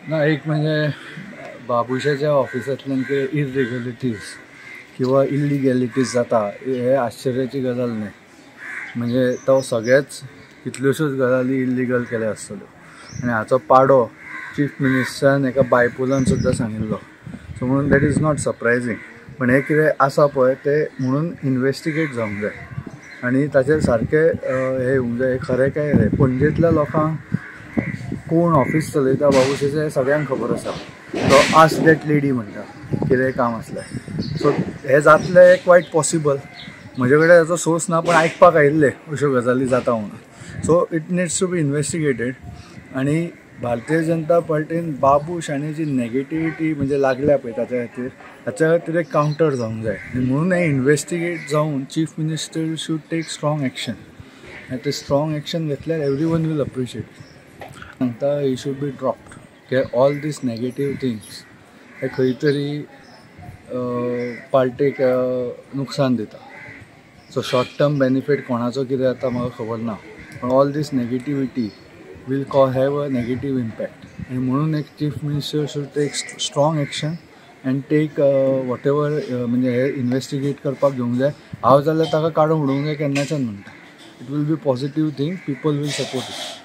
ना, एक म्हणजे बाबुशाच्या ऑफिसांतल्यान कितें इरेग्युलरिटीज किंवा इल्लिगॅलिटीज जाता हे आश्चर्याची गजाल न्हय. म्हणजे तो सगळेच कितल्योश्योच गजाली इल्लिगल केल्या आसतल्यो आनी हाचो पाडो चीफ मिनिस्टरान एका बायपोलान सुद्दां सांगिल्लो. सो म्हणून that is not surprising. पण हें कितें आसा पळय तें म्हणून इनवेस्टिगेट जावंक जाय आनी ताचेर सारकें हें येवंक जाय, खरें काय हें. पणजेंतल्या लोकांक कोण ऑफिस चलयता बाबुशाचें हें सगळ्यांक खबर आसा. तो आस्क that lady म्हणटा कितेंय काम आसल्यार. सो हें जातलें हें क्वायट पॉसिबल. म्हजे कडेन ताचो सोर्स ना, पण आयकपाक आयिल्लें अश्यो गजाली जाता म्हणून. So it needs to be investigated. आनी भारतीय जनता पार्टीन बाबूश आनी जी नेगेटिविटी म्हणजे लागल्या पळय ताच्या खातीर, ताच्या खातीर एक कावंटर जावंक जाय. आनी म्हणून हें इनवेस्टिगेट जावन chief minister should take strong action. आनी ते स्ट्रॉंग एक्शन घेतल्यार एवरी वन will appreciate. सांगता he should be dropped. कित्याक ऑल these negative things हे खंय तरी पार्टीक नुकसान दिता. सो शॉर्ट टर्म बेनिफीट कोणाचो कितें जाता म्हाका खबर ना, पण all this negativity will have a negative impact. आनी म्हणून एक chief minister should take strong action and take whatever म्हणजे हे इनवेस्टिगेट करपाक घेवंक जाय. हांव जाल्यार ताका काडून उडोवंक जाय केन्नाच्यान म्हणटा. It will be positive thing, people will support it.